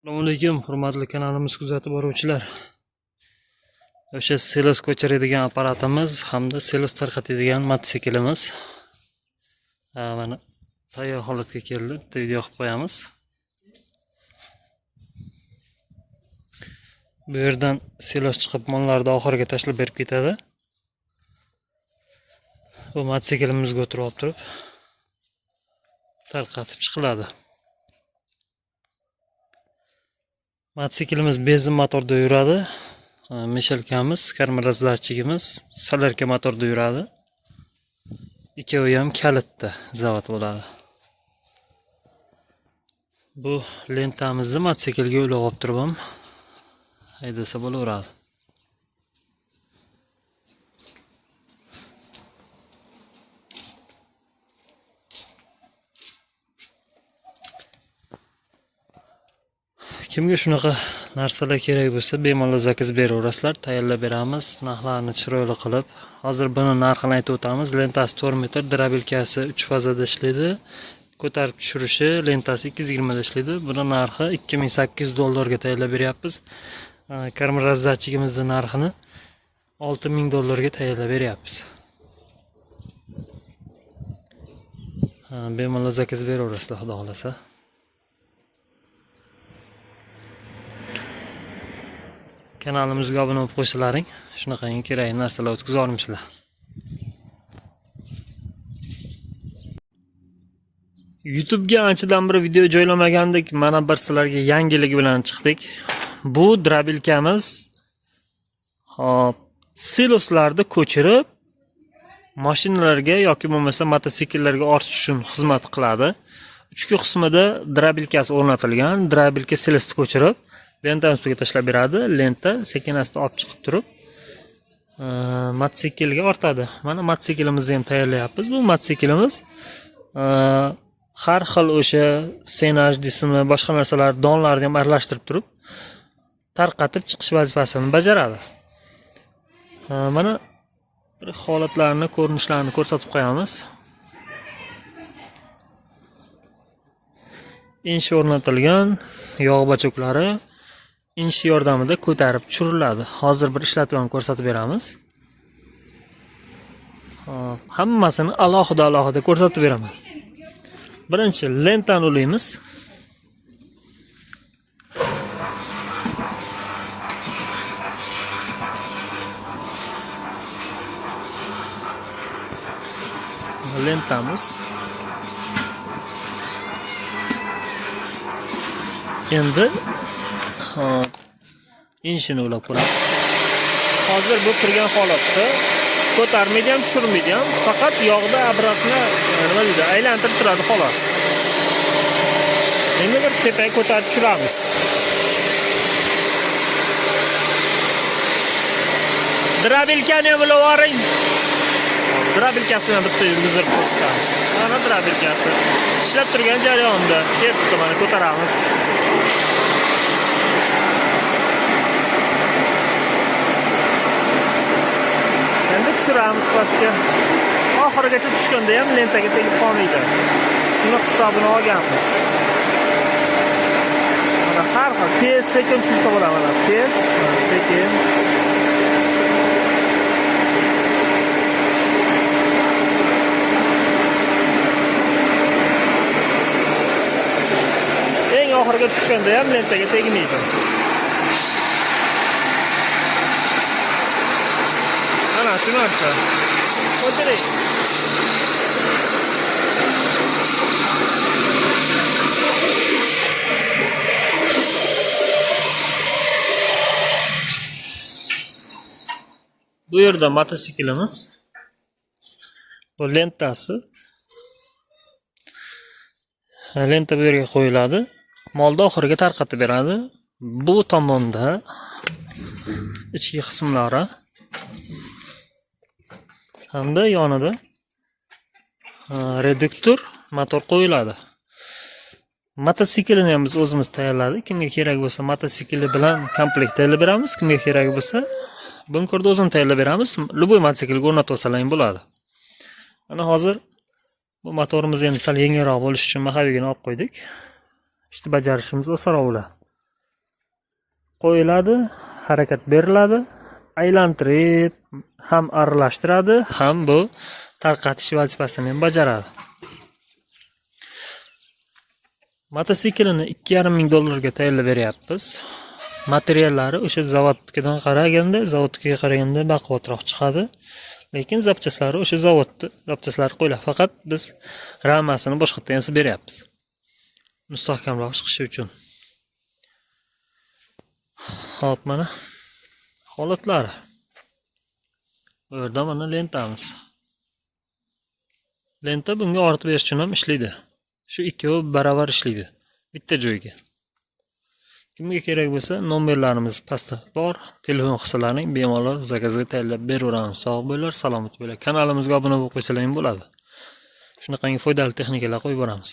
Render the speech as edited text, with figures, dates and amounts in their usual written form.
Assalomu alaykum, hurmatli kanalimiz kuzatib boruvchilar. O'sha selos ko'chiradigan apparatimiz hamda selos tarqatadigan mototsiklimiz mana tayyor holatga keldi. Bitta video qilib qo'yamiz. Bu yerdan selos chiqib mollarni oxiriga tashlab berib ketadi. Bu mototsiklimizga o'tirib olib turib tarqatib chiqiladi. Mototsiklimiz benzin motorda yuradi. Mishalkamiz, karmirazdachigimiz solarka motorda yuradi. Ikkovi ham kalitda zavod bo'ladi. Bu lentamizni mototsiklga ulab olib turib ham haydasa bo'laveradi. Kimga shunaqa narsalar kerak bo'lsa, bemalol zakaz beraverasizlar, tayyorlab beramiz, narxlarni chiroyli qilib. Hozir buni narxini aytib o'tamiz. Lentasi 4 metr, drabilkasi 3 fazada ishlaydi. Ko'tarib tushirishi lentasi 220 da ishlaydi. Buni narxi 2800 dollarga tayyorlab beryapmiz. Karmirazdachigimizning narxini 6000 dollarga tayyorlab beryapmiz. Bemalol zakaz beraverasizlar, xudo xolasa. Kanalimizga obuna bo'lib qo'ysalaring, shunaqangi kerakli narsalar o'tkazib olmishlar. YouTube'ga anchadan beri video joylamagandik. Mana bir sizlarga yangilik bilan chiqdik. Bu drabilkamiz, hop, siloslarni ko'chirib mashinalarga yoki bo'lmasa mototsikllarga ortish uchun xizmat qiladi. Uchki qismida drabilkasi o'rnatilgan. Drabilka silosni ko'chirib lentani ustiga tashlab beradi. Lenta sekin asta olib chiqib turib, mototsiklga ortadi. Mana mototsiklimizni ham tayyorlayapmiz. Bu mototsiklimiz har xil o'sha senaj deysizmi, boshqa narsalar, donlarni ham aralashtirib turib tarqatib chiqish vazifasini bajaradi. Mana bir holatlarini, ko'rinishlarini ko'rsatib qo'yamiz. Insh o'rnatilgan yog' bachoklari insh yordamida ko'tarib tushiriladi. Hozir bir ishlatib ham ko'rsatib beramiz. Hop, hammasini alohida-alohida ko'rsatib beraman. Birinchi lentani ulaymiz. Lentamiz. Endi hop, inshini ulab ko'ramiz. Hozir bu turgan holatda ko'tarmaydi ham, tushirmaydi ham, faqat yog'da obratni nima deydi, aylantirib turadi xolos. Endi bir tepaga ko'tarib tushiramiz. Drabilkani ham ulab yuboring. Drabilkasini ham bitta yurgizib qo'ydik. Mana drabilkasi ishlab turgan jarayonda ketdi, mana ko'taramiz. Endi tushiramiz pastga. Oxirigacha tushganda ham lentaga tegib qolmaydi. Shuni hisobini olganmiz. Mana har xil tez, sekin tushirsa bo'ladi, mana tez, sekin. Eng oxiriga tushganda ham lentaga tegmaydi. Ana shu narsa. O'tiring. Bu yerda mototsiklimiz. Bu lentasi. Lenta bu yerga qo'yiladi. Molni oxiriga tarqatib beradi. Bu tomonda ichki qismlari hamda yonida reduktor motor qo'yiladi. Mototsiklini ham biz o'zimiz tayyorladik. Kimga kerak bo'lsa mototsikli bilan komplekt tayyorlab beramiz. Kimga kerak bo'lsa bunkerda o'zimiz tayyorlab beramiz. Любой mototsiklga o'rnatib olsalar ham bo'ladi. Mana hozir bu motorimiz endi sal yengilroq bo'lishi uchun maxavigini olib qo'ydik. Ishni bajarishimiz osonroq bo'ladi. Qo'yiladi, harakat beriladi, aylantirib ham aralashtiradi, ham bu tarqatish vazifasini ham bajaradi. Mototsiklini 2,5 ming dollarga tayyorlab beryapmiz. Materiallari o'sha zavodnikidan qaraganda, zavodnikiga qaraganda baquvvatroq chiqadi. Lekin zapchaslari o'sha zavodni zapchaslari qo'yiladi. Faqat biz ramasini boshqatdan yasab beryapmiz. Mustahkamroq chiqishi uchun. Xo'p, mana holatlari. Bu yerda mana lentamiz. Lenta bunga ortib berish uchun ham ishlaydi. Shu ikkovi baravar ishlaydi. Bitta joyga. Kimga kerak bo'lsa, nomerlarimiz pastda bor. Telefon qilsalaring bemalol zakazga tayyorlab beraveramiz. Sog' bo'linglar, salomat bo'linglar. Kanalimizga obuna bo'lib qo'ysalaring bo'ladi. Shunaqangi foydali texnikalar qo'yib boramiz.